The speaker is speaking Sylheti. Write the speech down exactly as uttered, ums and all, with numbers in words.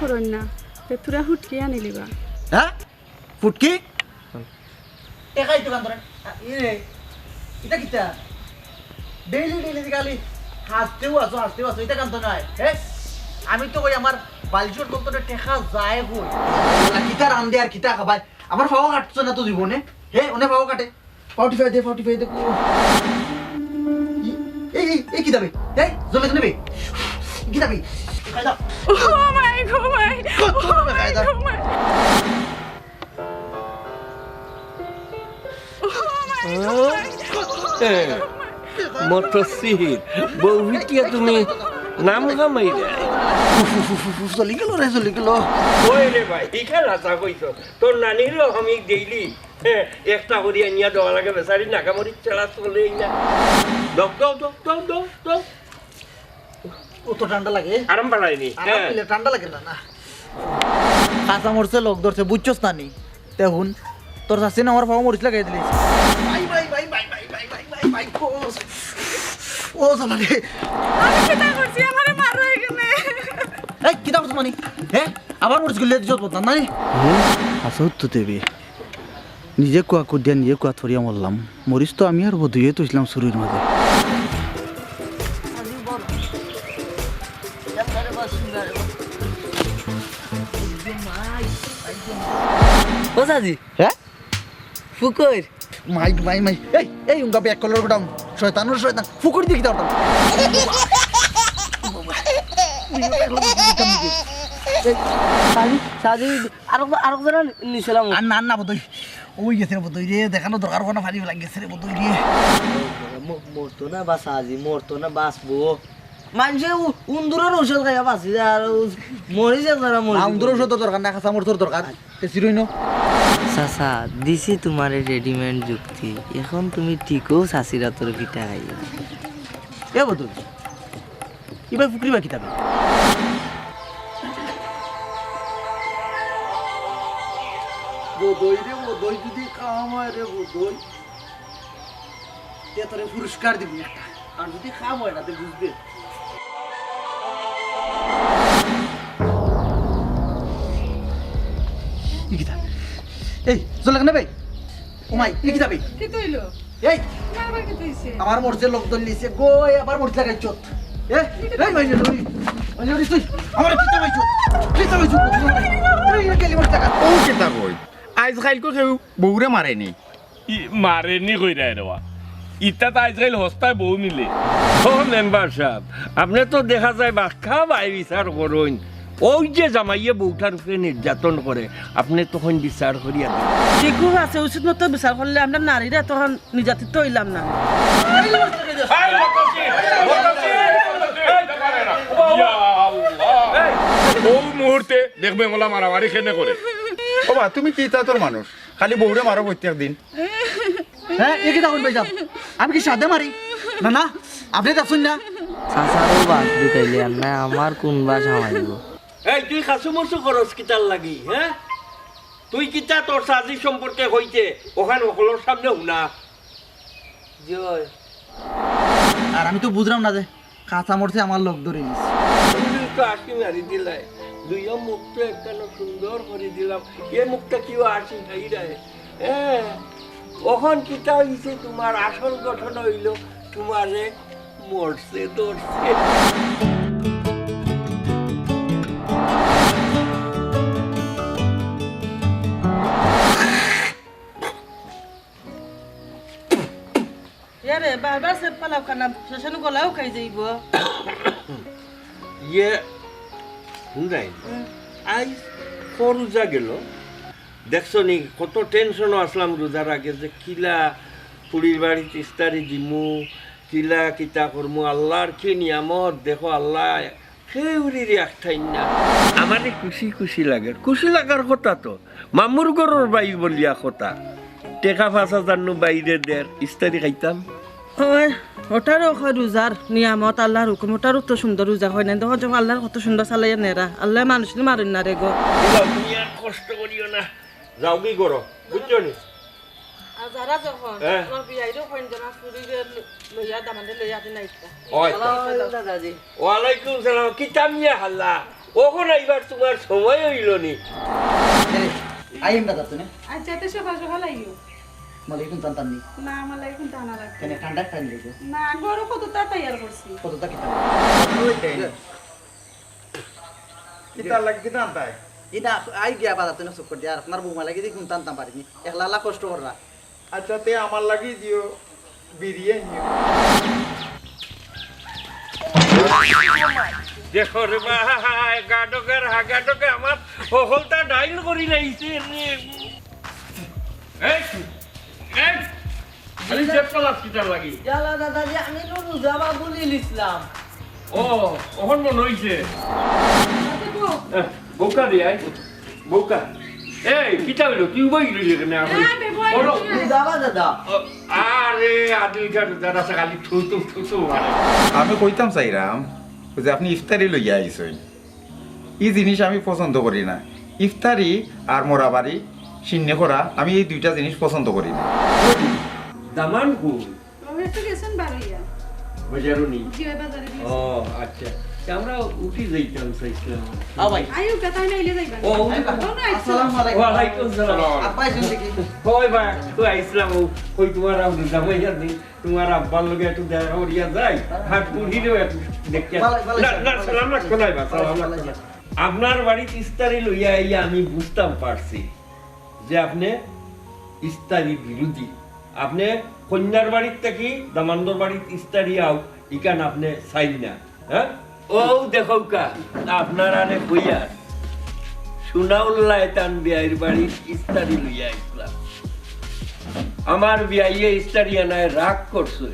করইন না, তে থুড়া ফুটকি আনিলিবা। হ্যাঁ? ফুটকি? টেকা ইতো কান ধরে। আ, এ রে, ইটা কিতা? ডেইলি, ডেইলি খালি হাসতেউ আছো, হাসতেউ আছো, ইটা কান তো নায়, হ্যাঁ? আমি তো কই আমার বালিশর তল তনে টেকা যায় কই? আল্লাহ, কিতা রান্ধে আর কিতা খাবায়? আমার ফাও কাটছে না তো জীবনে। হে, অনে ফাও কাটে। ফাও টিপাই দে, ফাও টিপাই দে। এই, এই, এই, কিতা বে? এই, জ্বলে কেনে বে? কিতা বে? খাই দাও। ও মাই গো মাই। কত বড় খাই দাও। ও মাই গো মাই। এ, মতসির, বউ বিটিয়া তুমি নাম কামাইরা। উফ, উফ, উফ, উফ, উফ, জ্বলি গেল রে, জ্বলি গেল। ওই রে ভাই, ইখান হাছা কইছস। তোর নানিরও আমি ডেইলি, হ্যাঁ, একটা করি আনিয়া দেওয়া লাগে, বেচারি নাগামরিচ ছাড়া চলেই না। দক, দক, দক। ও তো ঠান্ডা লাগে। আরাম পালায়নি, আরাম হ্যাঁ। পেলে ঠান্ডা লাগে না, না। কাঁচা মরছে, লগ ধরছে, বুঝছস না নি? তে হুন, তোর চাচি না আমার ফাও মরিচ লাগাই দিলি। ভাই, ভাই, ভাই, ভাই, ভাই, ভাই, ভাই, ভাই, ভাই, ও, ও, জ্বালা রে। আমি কিতা করছি? আমারে মারো এখানে। এই, কিতা করছিস মানে? হ্যাঁ? আবার মরিচ গুলিয়ে দিছস বদনাম, না নি? হুম, হাছা উত্তর দেবে। নিজে কুয়া কুদিয়া, নিজে কুয়া থরিয়া মরলাম। মরিচ তো আমি আর বদুয়ে তো ইসলাম চুরির মাঝে। ও চাচি। হ্যাঁ? ফুকর। মাই, মাই, মাই। এই, এই, উঙ্গা ব্যাক কলার গোডাউন। শয়তানর শয়তান। ফুকর দিয়ে কিতা করতাম? এই, চাচি, চাচি, আরো, আরো জনা নিছিলাম। আর না, না, বদই। ওই গেছে রে বদই রে, দেখানো দরকার, ওখানে ফানি ফেলা গেছে রে বদই রে। ম-, মরতো না বাঁচা আজি, মরতো না বাঁচবো। মানষে উ-, উন্দুরর ঔষধ খাইয়া বাঁচি যায়, আর উ-, মরি যায় তারা মরি না, যায়। উন্দুরর ঔষধ তো দরকার না, কাঁচা মরিচর দরকার। তে চিরই ন। চাচা, দিছি তোমারে রেডিমেড যুক্তি, এখন তুমি ঠিকও চাচির আতর পিঠা খাইও। এ বদই, ইবায় ফুকরিবায় কিতা বে? বদই রে, বদই যদি কাম অয় রে বদই, তে তোরে পুরস্কার দিমু একটা। আর যদি কাম অয় না, তে বুঝবে। ই কিতা? এই, চলে কেনে বে? ও মাই, ই কিতা বে? কিতা অইলো? এই! আবার কিতা অইছে? আমার মরিচে লগ ধরলিছে। গো, এই আবার মরিচ লাগাইছত। এ, এই মাইনষে লরি, মাইনষে লরি তুই। আমারে কিতা কইছত? কিতা কইছত? এই, এই, কেলি মরিচ লাগা। ও কিতা কই? আইজ কাইলকু কেউ বউরে মারেনি। ই মারেনি কইরায় রে বা। ইতা তো আইজ কাইল হস্তায় বউ মিলে। ও মেম্বার সাব, আপনে তো দেখা যায় বাক্কা বায় বিচার করইন। ওই যে জামাইয়ে বউটার উপরে নির্যাতন করে, আপনে তখন বিচার করিয়া দিন। ঠিকউ আছে, উচিত মতো বিচার করলে আমরা নারীরা তখন নির্যাতিত অইলাম না। ও মুহূর্তে দেখবে মোলা মারামারি কেনে করে। ও বা, তুমি কিতা তোর মানুষ? খালি বউরে মারো প্রত্যেক দিন। হ্যাঁ, এ কিতা কইন ভাইসাব? আমি কি সাধে মারি? না, না, আপনে দেখছইন না? চাচারও বাস ঢুকাইলে আর নাই, আমার কোন বাস হামাইব? এই, তুই খাসু মসু করস কিতার লাগি, হ্যাঁ? তুই কিতা তোর চাচি সম্পর্কে কইতে, অখান হকলর সামনে হুনা। জি অয়। আর আমি তো বুঝরাম না যে কাঁচা মরিচে আমার লগ ধরি নিছে। তুমি তো আশি মারি দিলায়, দুইও মুখ তো একখানো সুন্দর করি দিলাম, এ মুখটা কিও আশি খাইরায়? হ্যাঁ, অখন কিতা অইছে, তোমার আসল ঘটনা অইলো তোমারে মরছে ধরছে। ইয়ারে, বারবার সেপ পালাও খানা, শেষে গলাও খাই যাইব। ইয়ে, হুনরায়, হুম। আইজ কো রোজা গেল, দেখছো নি, কত টেনশনও আসলাম রোজার আগে যে কিলা ফুড়ির বাড়িত ইফতারি দিমু, কিলা কিতা করমু, আল্লার কি নিয়ামত, দেখো আল্লায় কেউরিরে আখতাইন না। আমারে খুশি খুশি লাগের, খুশি লাগার কথা তো, মামুর ঘরর ভাই বলিয়া কথা। টেকা পাঁচ হাজার নু বাইরে দের, ইফতারি খাইতাম। ওই, ওটারও কয় রোজার নিয়ামত, আল্লার হুকুম, ওটারও তো সুন্দর রোজা অয় না। দেখো, যখন আল্লার কত সুন্দর চালাইয়া নেরা, আল্লায় মানুষ নি মারইন না রে গো। দিলাও, তুমি আর কষ্ট করিও না, যাওগি করো, বুঝছো নি? আর যারা যখন, হ্যাঁ। আমার বিয়াইরও কইন যে আমার ফুড়িরে লইয়া, দামান্দরে লইয়া দিন আইতা। ওই। আসসালামু আলাইকুম দাদাজি। ওয়ালাইকুম সালাম, কিতা মিয়া হাল্লা? অখন আইবার তুমার সময় অইলো নি। আইম দাদা তুমি। আজ যাতে সকাল সকাল আইও। মালিক কোন টানতাম নি। না, আমার লাগে কিন্তু আনা লাগবে। কেন ঠান্ডা টান দিতে। না, ঘরো কততা তৈয়ার করছি। কততা কিতা। কিতা লাগি কিতা আনতাই? ইতা আই গিয়া বাজার তুনে চুপ করি দিয়া, আর আপনার বৌমা লাগি দেখুন টানতাম পারিনি। একলা একলা কষ্ট কররা। আচ্ছা, তে আমার লাগি দিও বিরিয়ানি। দেখো রে ভাই, গাডকার হাগাডকে আমার হকলতা ডাইল করি লাইছে রে। এই, এই, খালি চেপ্পা লাগছি তার লাগি। ইয়ালা দাদাজি, আমি নুরু যাবা বলি লিসলাম। ও, অখন মনে অইছে। আচ্ছা, বউ, এহ, বউকা রে, আই। বউকা। এই, কিতা অইলো? তুই বই গেলি কেনে? না, বে, বই বলো। গেলি না। যাবা দাদা। ও, আরে, আদিল কার দাদা সে খালি থু থু থু থু মারে। আমি কইতাম চাইরাম যে আপনি ইফতারি লইয়া আইছইন। ই জিনিস আমি পছন্দ করি না। ইফতারি আর মরাবাড়ি, শিন্নে করা, আমি এই দুইটা জিনিস পছন্দ করি না। দামান কই? রমেশ তো গেছেন বারইয়া। বাজারো নি? জি, ওই বাজারে গেছে। ও, আচ্ছা। তা আমরা উঠি যাইতাম চাইছিলাম। আও ভাই। আইও, কথা নাইলে যাইবা। ও, উঠি আইবা। ও, না, আইসো। আসসালামু আলাইকুম। ওয়ালাইকুম সালাম। আব্বা আইছইন দেখি। কই বা, তুই আইসলাম, ও, কই তোমার আব্দুল জামাই আর নেই? তোমার আব্বার লগে একটু দেখা করিয়া যাই, হাত মুড়ি দেও একটু দেখিয়া। ভালো, ভালো, না, ভালো, না, ভালো। সালাম রাখো নাই বা, সালাম ভালো, রাখো ভালো। নাই। আপনার বাড়িত ইস্তারি লইয়া আইয়া আমি বুঝতাম পারছি যে আপনি ইস্তারি বিরোধী। আপনি কন্যার বাড়িত থাকি দামান্দর বাড়িত ইস্তারি আও, ইখান আপনি চাইন না, হ্যাঁ? ও দেখো কা, আপনার আরে কইয়া সুনাউল্লাহ তান বিয়াইর বাড়িত ইস্তারি লইয়া আইসলাম। আমার বিয়াইয়ে ইস্তারি আনায় রাগ করছে।